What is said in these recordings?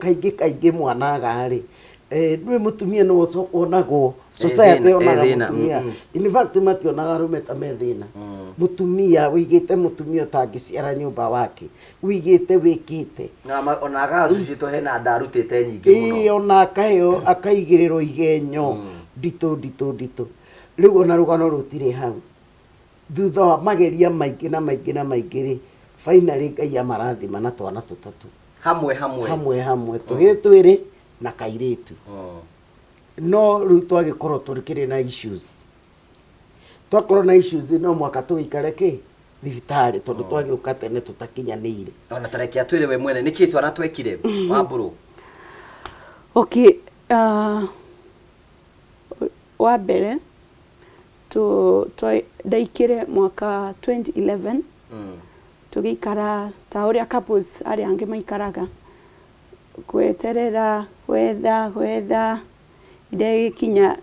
Kaingĩ kaingĩ mwana aga-rĩ, ndũĩ mũtumia nĩwe wonagwo, society Ĩ yonaga thĩna, mũtumia. In fact mationaga arũme ta me thĩna. Mũtumia, wĩigĩte mũtumia ũtangĩciara nyũmba wake, wĩigĩte wĩkĩte. Na ona agacicitwo hena nda arutĩte nyingĩ mũno. Ĩĩ ona akaheo akaigĩrĩrwo igenyo nditũ nditũ nditũ. Rĩu ona rũgano rũtirĩ hau. Thutha wa mageria maingĩ na maingĩ na maingĩ rĩ, finally Ngai amarathima na twana tũtatũ. Hamwe hamwe. Hamwe hamwe, tũhĩĩ twĩrĩ na kairĩtu. No rĩu twagĩkorwo tũkĩrĩ na issues. Twakorwo na issues no mũhaka tũgĩikare kĩ? Thibitarĩ tondũ twagĩũka tene tũtakinyanĩire. Ona ta reke atwĩre we mwene nĩkĩ twana twekire Wambũrũ? Okay, wa mbere ndaikire mwaka 2011 tũgĩikara ta ũrĩa couples arĩa angĩ maikaraga, gweterera, gwetha, gwetha, ihinda rĩgĩkinya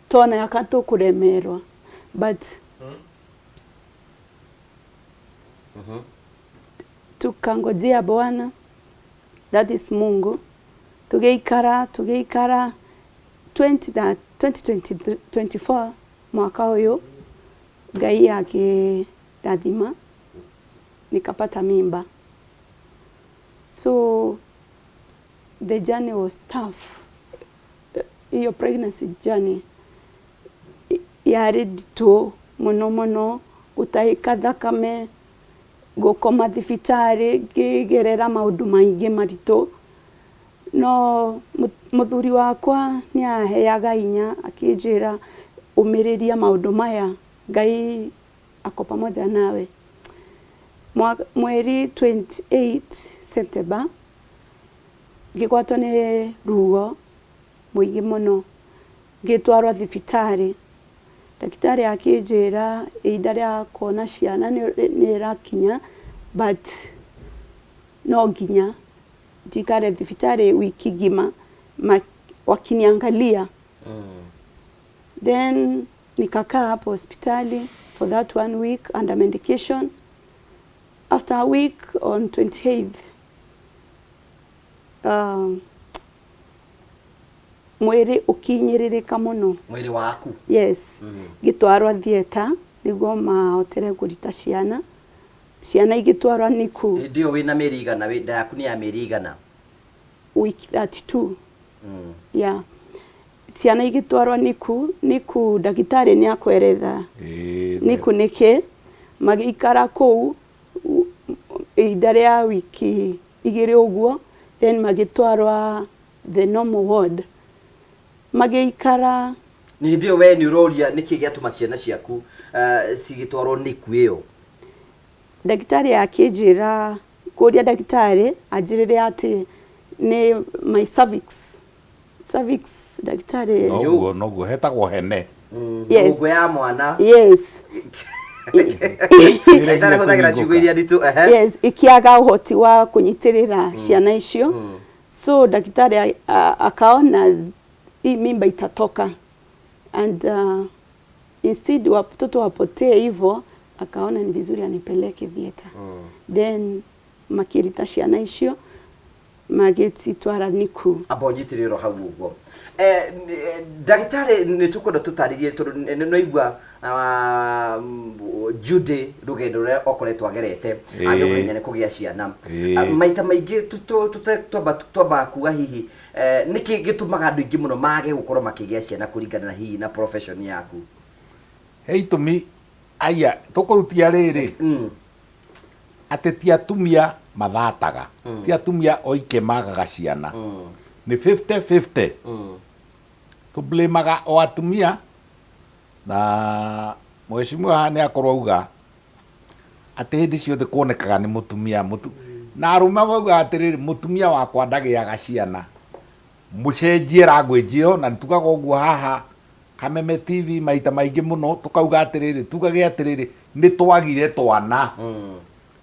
tuonaga tũkũremerwo but tukangojea Bwana that is Mungu, tũgĩikara tũgĩikara 2024 mwaka ũyũ Ngai akĩndathima nikapata mimba so the journey was tough iyo pregnancy journey yarĩ nditũ mũno mũno gũtahĩka thakame gũkoma thibitarĩ ngĩgerera maũndũ maingĩ maritũ no mũthuri wakwa nĩ aheaga hinya akĩnjĩra ũmĩrĩria maũndũ maya Ngai ako pamoja nawe. Mweri 28 September ngĩgwatwo nĩ ruo mũingĩ mũno ngĩtwarwo thibitarĩ. Ndagĩtarĩ akĩnjĩra ihinda rĩa kuona ciana nĩ rĩrakinya but no nginya njikare thibitarĩ wiki ngima wakiniangalia. Then nikakaa hapo hospitali for that one week under medication. After a week on 28th mwĩrĩ ũkinyĩrĩrĩka mũno. Mwĩrĩ waku? Yes. Ngĩtwarwo theatre nĩguo mahotere kũruta ciana. Ciana igĩtwarwo NICU. Hĩndĩ ĩyo wĩna mĩeri igana, nda yaku nĩ ya mĩeri igana? Week 32. Yeah. Ciana igĩtwarwo NICU, NICU ndagĩtarĩ nĩ akweretha NICU nĩkĩ, magĩikara kũu ihinda rĩa wiki igĩrĩ ũguo, then magĩtwarwa the normal ward. Magĩikara. Nĩ hĩndĩ ĩyo we nĩ ũroria nĩkĩ gĩatũma ciana ciaku cigĩtwarwo NICU ĩyo? Ndagĩtarĩ akĩnjĩra, kũria ndagĩtarĩ anjĩrĩre atĩ nĩ my cervix. Cervix ndagĩtarĩ. Noguo noguo hetagwo hene. Yes. Nyũngũ ya mwana. Yes. Ndagĩtarĩ hũthagĩra ciugo iria nditũ. Ehe. Yes, ikiaga ũhoti wa kũnyitĩrĩra ciana icio. So ndagĩtarĩ akaona hii mimba itatoka and instead watoto wapotee hivyo, akaona ni vizuri anipeleke theatre. Then makĩrita ciana icio magĩcitwara NICU. Amba ũnyitĩrĩre hau ũguo. Eh, ndagĩtarĩ nĩ tũkwenda tũtarĩrie tondũ nĩ naigua Judy rũgendo rũrĩa okoretwo agerete agĩũkĩrĩria nĩ kũgĩa ciana. Maita maingĩ twambaga kuga hihi nĩkĩ gĩtũmaga andũ aingĩ mũno mage gũkorwo makĩgĩa ciana kũringana na hihi na profession yaku? He itũmi aya tũkũrutia rĩrĩ atĩ ti atumia mathataga, ti atumia oike magaga ciana, nĩ 50 50. Tũblĩmaga o atumia na mheshimiwa haha nĩ akorwo auga atĩ hĩndĩ ciothe kuonekaga nĩ mũtumia mũtu na arũme maugaga atĩrĩrĩ mũtumia wakwa ndagĩaga ciana mũcenjie language ĩyo na nĩtugaga ũguo haha Kameme TV maita maingĩ mũno tũkauga atĩrĩrĩ tugage atĩrĩrĩ nĩ twagire twana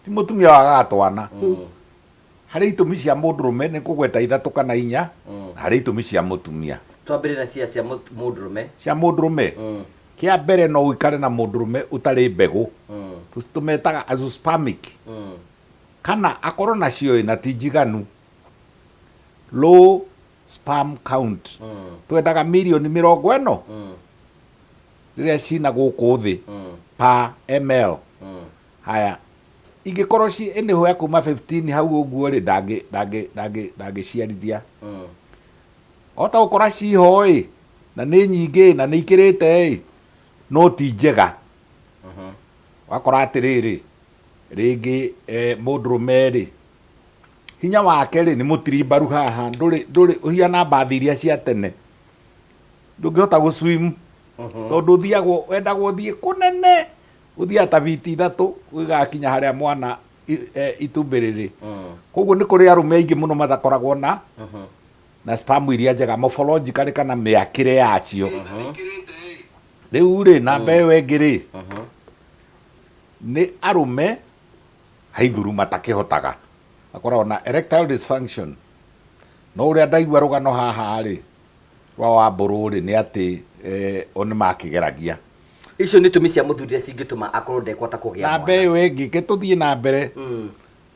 ti mũtumia wagaga twana harĩ itũmi cia mũndũrũme nĩ kũgweta ithatũ kana inya na harĩ itũmi cia mũtumia. Twambĩrĩrie na cia cia mũndũrũme. Cia mũndũrũme kĩa mbere no ũikare na mũndũrũme ũtarĩ mbegũ tũmetaga azoospermic kana akorwo nacio ĩ na ti njiganu. Low sperm count. Twendaga mirioni 40 rĩrĩa cina gũkũ thĩ per ml. Haya, ingĩkorwo ci anywhere kuma 15 hau ũguo rĩ, ndangĩ ndangĩ ndangĩ ndangĩciarithia. Wahota gũkora ciho ĩ, na nĩ nyingĩ na nĩ ikĩrĩte ĩ, no ti njega. Wakora atĩrĩrĩ, rĩngĩ mũndũrũme rĩ, hinya wake rĩ nĩ mũtirimbaru haha, ndũrĩ ndũrĩ ũhiana mbathi iria cia tene. Ndũngĩhota gũ swim tondũ ũthiagwo wendagwo ũthiĩ kũnene, ũthiaga ta biti 3 ũgĩgakinya harĩa mwana itumbĩ rĩrĩ. Koguo nĩ kũrĩ arũme aingĩ mũno matakoragwo na na sperm iria njega morphologically kana mĩakĩre yacio. Rĩu rĩ, namba ĩyo ĩngĩ rĩ, nĩ arũme haithuru matakĩhotaga, makoragwo na erectile dysfunction. No ũrĩa ndaigua rũgano haha rĩ, rwa Wambũrũ rĩ, nĩ atĩ o nĩ makĩgeragia. Icio nĩ itũmi cia mũthuri iria cingĩtũma akorwo ndekũhota kũgĩa mwana. Namba ĩyo ĩngĩ, ke tũthiĩ na mbere,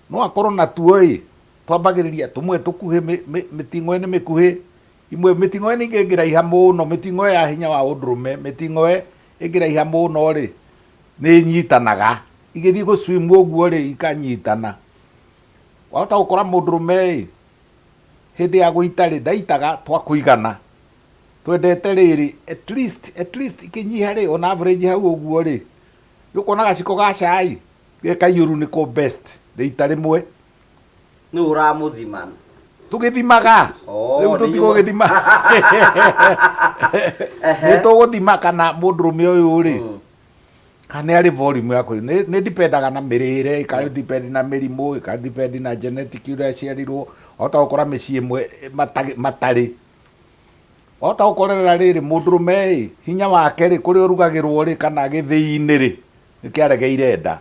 no akorwo na tuo ĩ, twambagĩrĩria tũmwe tũkuhĩ, mĩting'oe nĩ mĩkuhĩ, imwe mĩting'oe ningĩ ĩngĩraiha mũno, mĩting'oe ya hinya wa ũndũrũme, mĩting'oe ĩngĩraiha mũno rĩ, nĩ ĩnyitanaga. Igĩthiĩ gũ swim ũguo rĩ, ikanyitana. Wahota gũkora mũndũrũme ĩ, hĩndĩ ya gũita rĩ, ndaitaga twa kũigana. Twendete rĩrĩ, at least, at least ikĩnyiha rĩ, on average hau ũguo rĩ, nĩ ũkuona gaciko ga cai ge kaiyũru nĩko best rĩita rĩmwe. Nũ ũramũthima? Tũgĩthimaga. Oh, Rĩu nĩ tũtigũgĩthima. Nĩ tũgũthima kana mũndũrũme ũyũ rĩ, kana nĩ arĩ volume ya kũi nĩ dipendaga na mĩrĩre, ĩka depend na mĩrimũ, ĩka depend na genetic ũrĩa aciarirwo. Wahota gũkora mĩciĩ ĩmwe matarĩ. Wahota gũkorerera rĩrĩ mũndũrũme ĩ, hinya wake rĩ, kũrĩa ũrugagĩrwo rĩ, kana gĩthĩi-inĩ rĩ, nĩkĩaregeire nda.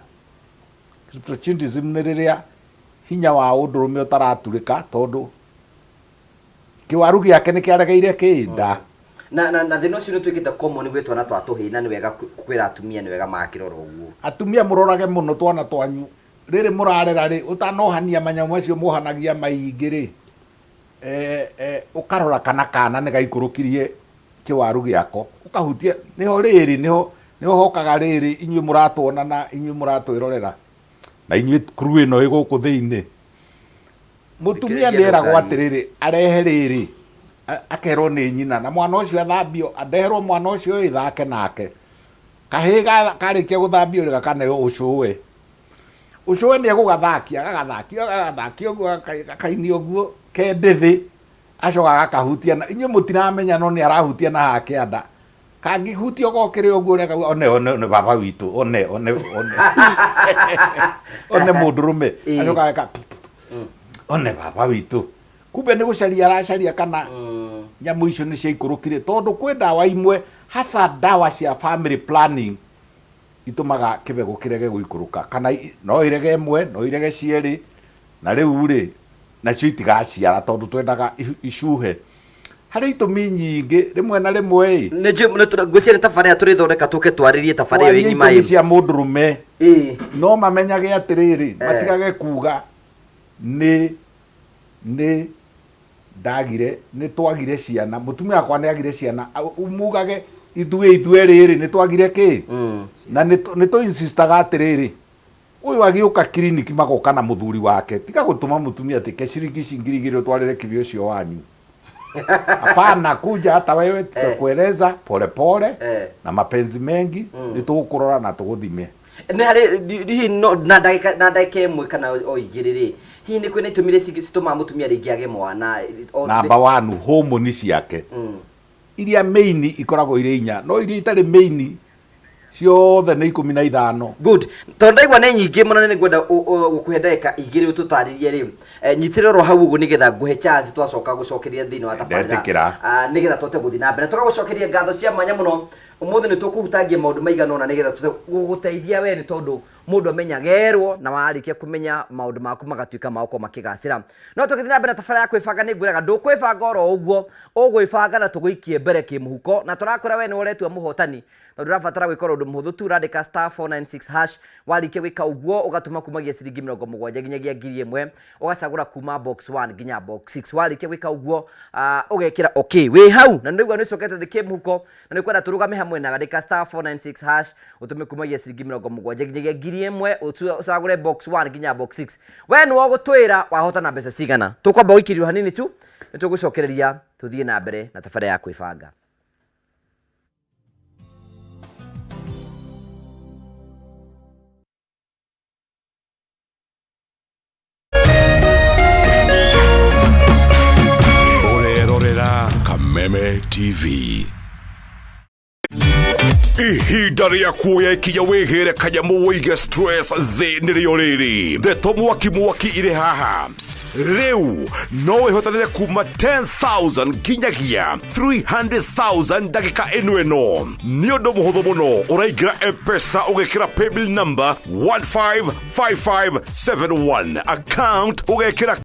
Cryptorchidism nĩ rĩrĩa hinya wa ũndũrũme ũtaraturĩka tondũ kĩwaru gĩake nĩkĩaregeire kĩ nda. Na thĩna ũcio nĩ ũtuĩkĩte common gwĩ twana twa tũhĩĩ na nĩ wega kwĩra atumia nĩ wega magakĩrora ũguo. Atumia mũrorage mũno twana twanyu rĩrĩ mũrarera rĩ, ũtanohania manyamũ macio muohanagia maingĩ rĩ, ũkarora kana kana nĩ gaikũrũkirie kĩwaru gĩako, ũkahutia nĩho rĩrĩ, nĩho nĩho hokaga rĩrĩ, inyuĩ mũratwona na inyuĩ mũratwĩrorera na inyuĩ crew ĩno ĩ gũkũ thĩinĩ. Mũtumia Thikĩrĩria nĩ eragwo ndũkarie. atĩrĩrĩ, arehe rĩrĩ, akerwo nĩ nyina, na mwana ũcio athambio, andeherwo mwana ũcio ĩ thake nake. Kahĩĩ karĩkia gũthambio rĩ, gakaneo ũcũwe. Ũcũwe nĩ egũgathakia, agagathakia, agagathakia ũguo, gakainia ũguo, ke ndĩthĩ, acoka agakahutia na, inyuĩ mũtiramenya no nĩ arahutia na haha kĩanda. Kangĩhutia gokĩrĩ ũguo ũrĩa kauga, one, one, one baba witũ, one, one, one. One mũndũrũme. Acoka ageka, one baba witũ. Kumbe nĩ gũcaria aracaria kana nyamũ icio nĩ ciaikũrũkire, tondũ kwĩ ndawa imwe, hasa ndawa cia family planning, itũmaga kĩbegũ kĩrege gũikũrũka, kana no ĩrege ĩmwe, no irege cierĩ, na rĩu rĩ, nacio itigaciara tondũ twendaga icuhe. Harĩ itũmi nyingĩ, rĩmwe na rĩmwe ĩ. Nĩ njũĩ nĩ tũra- ngwĩciria nĩ tabarĩra tũrĩthondeka tũke twarĩrie tabarĩra ĩyo Twarie ng'ima itũmi ĩ. cia mũndũrũme, no mamenyage atĩrĩrĩ, matigage kuga nĩ nĩ ndagire, nĩ twagire ciana, mũtumia wakwa nĩ agire ciana, mugage ithuĩ ithuerĩ rĩ, nĩ twagire kĩ? Na nĩ tũ insistaga atĩrĩrĩ, ũyũ agĩũka kiriniki magoka na mũthuri wake, tiga gũtũma mũtumia atĩ ke ciringi ici 2000 ũtwarĩre kĩbĩ ũcio wanyu. Hapana, kuja hata wewe tutakueleza pole pole na mapenzi mengi, nĩ tũgũkũrora na tũgũthime. Nĩ harĩ hihi no na ndagĩka na ndagĩka ĩmwe kana o igĩrĩ rĩ, hihi nĩ kwĩna itũmi iria citũmaga mũtumia rĩngĩ age mwana? Number one, hormone ciake iria main ikoragwo irĩ inya, no iria itarĩ main ciothe nĩ 15. Good. Tondũ ndaigua nĩ nyingĩ mũno nĩ ngwenda gũkũhe ndagĩka igĩrĩ ũtũtarĩrie rĩ. Nyitĩrĩra oro hau ũguo nĩgetha ngũhe chance twacoka gũcokeria thĩinĩ wa tabarĩra. Ndetĩkĩra. Nĩgetha tũhote gũthiĩ na mbere. Tũgagũcokeria ngatho cia mwanya mũno. Ũmũthĩ nĩ tũkũhutangia maũndũ maigana ũna nĩgetha tũhote gũgũteithia we, nĩ tondũ mũndũ amenyaga erwo, na warĩkia kũmenya maũndũ maku magatuĩka ma gũkorwo makĩgacĩra. No tũgĩthiĩ na mbere na tabarĩra ya kwĩbanga, nĩ ngwĩraga ndũkwĩbanga oro ũguo, ũgwĩbanga na tũgũikie mbere kĩmũhuko, na tũrakwĩra we nĩwe ũretua mũhotani. Tondũ ũrabatara gwĩka ũndũ mũhũthũ tu, ũrandĩka star 496 hash. Warĩkia gwĩka ũguo, ũgatũma kumagia ciringi 70 nginyagia 1000, ũgacagũra kuma box 1 nginya box 6. Warĩkia gwĩka ũguo, ũgekĩra okay wĩ hau, na nĩraigua nĩ ũcokete thĩ kĩmũhuko na nĩ kwenda tũrũgame hamwe nawe. Andĩka star 496 hash, ũtũme kumagia ciringi 70 nginyagia 1000, ũcagũre box 1 nginya box 6. We nĩwe ũgũtwĩra wahotana mbeca cigana. Tũkwamba gũikĩrio hanini tu, nĩ tũgũcokereria tũthiĩ na mbere na tabarĩra ya kwĩbanga. Ũrerorera Kameme TV. Ihinda rĩa kuoya ikinya wĩgĩre kanyamũ wĩige stress thĩ nĩrĩo rĩrĩ. Ndeto mwaki mwaki irĩ haha. Rĩu no wĩhotanĩre kuma 10,000 nginyagia 300,000 ndagĩka ĩno ĩno. Nĩ ũndũ mũhũthũ mũno, ũraingĩra M-Pesa ũgekĩra paybill number 155571, account ũgekĩra